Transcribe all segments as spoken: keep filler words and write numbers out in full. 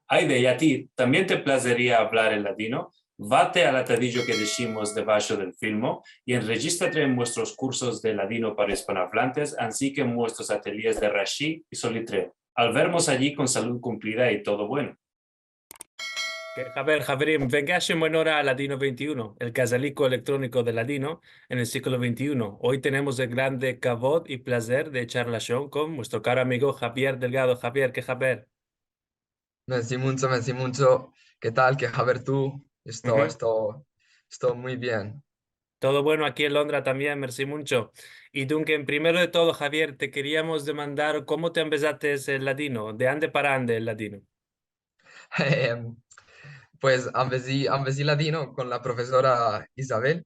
Ayde, i a ti, tambien te plazeria avlar el ladino? Vate al atadijo ke deshimos debasho del filmo i enrejistrate en muestros kursos de ladino para ispanoavlantes, ansi ke en muestros atelyes de Rashi i Solitreo. Al vermos ayi kon salud kumplida i todo bueno. Ke haber, haverim, vengash en buena ora a Ladino vente i uno, el kazaliko elektroniko de ladino en el siglo vente i uno. Oy tenemos el grande kavod i plazer de echar lashon kon muestro karo amigo Javier Delgado. Javier, ke haber? Mersi muncho, mersi muncho. Ke tal? Ke haber tu? Esto, esto, esto muy bien. Todo bueno aki en Londra tambien, mersi muncho. I dunke, en primero de todo, Javier, te keriamos demandar komo te ambezates el ladino, de ande para ande el ladino. Em, pues, ambezi, ambezi ladino kon la profesora Isabel,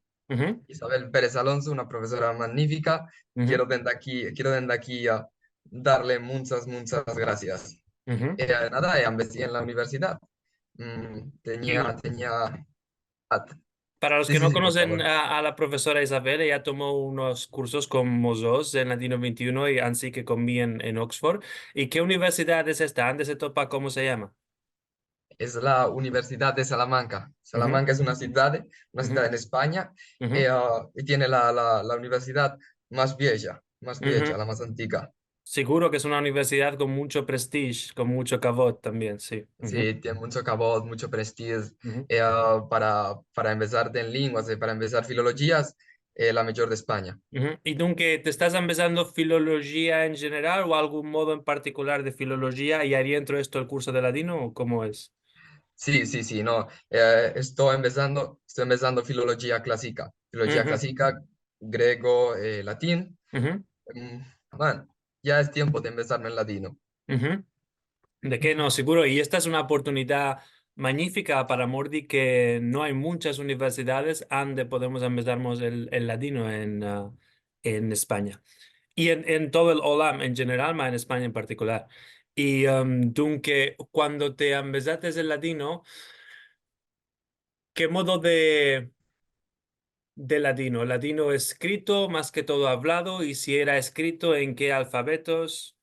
Isabel Pérez Alonso, una profesora manyifika. Kero dende aki, kero dende aki, ah, darle munchas, munchas grasias. Eh, nada, eh, ambezi en la universidad. Mm, tenia, tenia at- Para los ke no konosen a, a la profesora Isabel, eya tomo unos kursos kon mozotros en Ladino vente i uno i ansi ke kon mi en, en Oxford. I ke universidad es esta? Ande se topa? Komo se yama? Es la Universidad de Salamanca. Salamanca es una sidad, una sidad en Espanya, eh, ah, i tiene la, la, la universidad mas vieja, mas vieja, la mas antiga. Seguro ke es una universidad kon muncho prestijo, kon muncho kavod tambien, si. Si, tiene muncho kavod, muncho prestijo, eh, ah, para, para ambezar en lenguas i para ambezar filolojias, eh, la mijor de Espanya. I dunke, te estas ambezando filolojia en jeneral o algun modo en partikular de filolojia i adientro esto el kurso de ladino, o komo es? Si, si, si, no. Eh, esto ambezando, esto ambezando filolojia klasika. Filolojia klasika, grego, eh, latin. Mm, bueno, ya es tiempo de ambezarme en ladino. De ke no, seguro. I esta es una oportunidad manyifika para mor de ke no ay munchas universidades ande podemos ambezarmos el, el ladino en, ah, en Espanya. I en, en todo el olam en jeneral, ma en Espanya en partikular. I, em, dunke, kuando te ambezates el ladino, ke modo de, de ladino? Ladino eskrito, mas ke todo avlado, i si era eskrito, en ke alfabetos?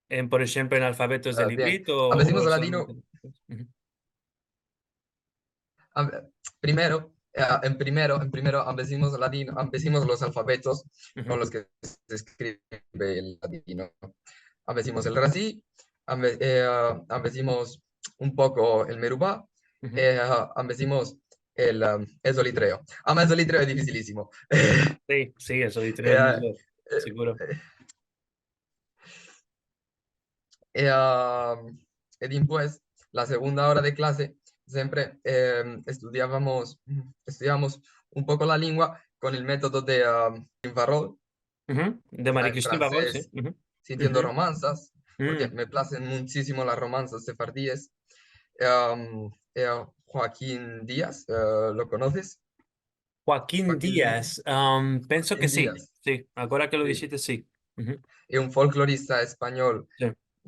En, por enshemplo, en alfabetos del ivrit o, o solamente en ladino? Am-, primero, eh, en primero, en primero ambezimos ladino, ambezimos los alfabetos kon los ke se eskrive el ladino. Ambezimos el rashi, ambe-, eh, ambezimos un poko el meruba, eh, ambezimos el, am, el solitreo. Ama, el solitreo es difisilizimo. Si, si, el solitreo es, eh, seguro. Eh, ah, i dempues, la segunda ora de klase, siempre, eh, estudiavamos, estudiavamos un poko la lengua kon el metodo de, ah, Varrol, de Marie-Christine Varrol, si. Sintiendo romansas, porke me plasen munchisimo las romansas sefardies. Em, eh, Joaquín Díaz, eh, lo konoses? Joaquín Díaz, am, penso ke si. Si, agora ke lo dishites, si. Es un folklorista espanyol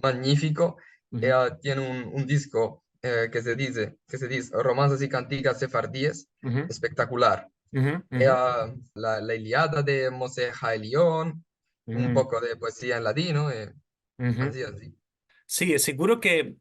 manyifiko. Eh, tiene un, un disko, eh, ke se dize, ke se dize Romansas i Kantikas Sefardies, espektakular. Eh, la, la Iliada de Moshe Haelion, un poko de poezia en ladino, eh, ansi, ansi. Si, es seguro ke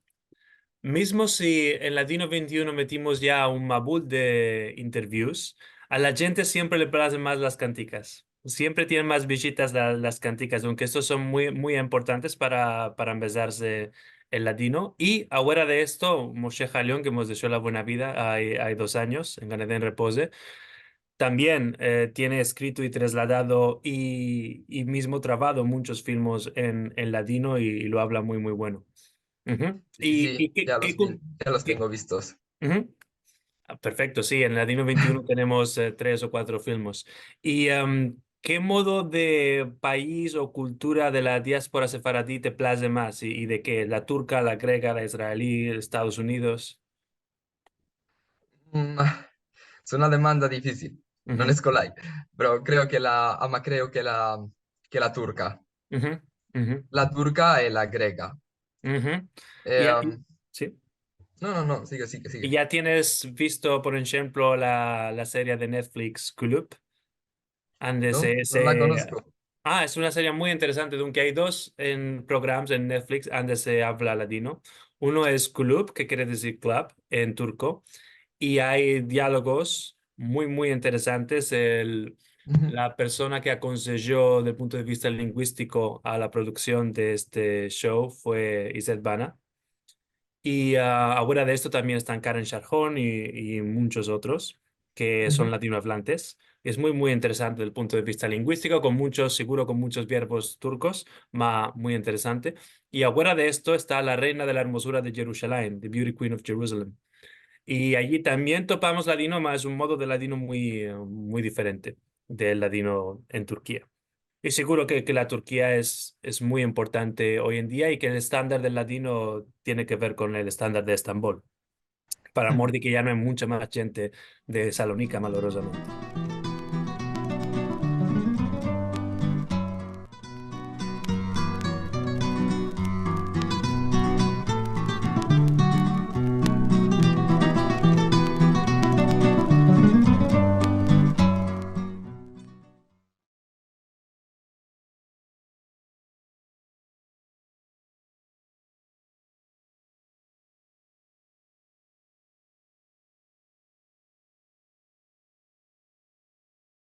mizmo si en Ladino vente i uno metimos ya un mabul de interviews, a la djente siempre le plazen mas las kantikas. Siempre tienen mas vijitas la, las kantikas, aunke estos son muy, muy importantes para, para ambezarse el ladino. I afuera de esto, Moshe Haelion, ke mos desho la buena vida ay, ay dos anyos en Gan Eden Repoze, tambien, eh, tiene eskrito i trasladado i, i mizmo travado munchos filmos en, en ladino i, i lo avla muy, muy bueno. Si, i, si, i ke, ya ke los ten-, ya los ke tengo vistos. Ah, perfekto, si, en Ladino vente i uno tenemos, eh, tres o kuatro filmos. I, em, ke modo de pais o kultura de la diaspora sefaradi te plaze mas? I, i de ke? La turka, la grega, la israeli, Estados Unidos? Mm, es una demanda difisil. No es kolay. Pero kreo ke la, ama, kreo ke la, ke la turka. La turka i la grega. I ya, em, si. No, no, no, sige, sige, sige. I ya tienes visto, por enshemplo, la, la serie de Netflix, Kulüp? Ande se, no la konosko. Ah, es una serie muy interesante, aunke ay dos en programas en Netflix ande se avla ladino. Uno es Kulüp, ke kere dizir club en turko, i ay dialogos muy, muy interesantes. El, la persona ke akonsejo del punto de vista linguistiko a la produksion de este show fue İzzet Bana. I, ah, afuera de esto tambien estan Karen Şarhon i, i munchos otros ke son ladinoavlantes. Es muy, muy interesante del punto de vista linguistiko, kon munchos, siguro kon munchos verbos turkos, ma muy interesante. I afuera de esto esta la reina de la ermozura de Yerushalayim, the Beauty Queen of Jerusalem. I ayi tambien topamos ladino, ma es un modo de ladino muy, eh, muy diferente del ladino en Turkia. I siguro ke, ke la Turkia es, es muy importante oy en dia i ke el estandar del ladino tiene ke ver kon el estandar de Estambol. Para mor de ke ya no ay muncha mas djente de Salonika, malorozamente.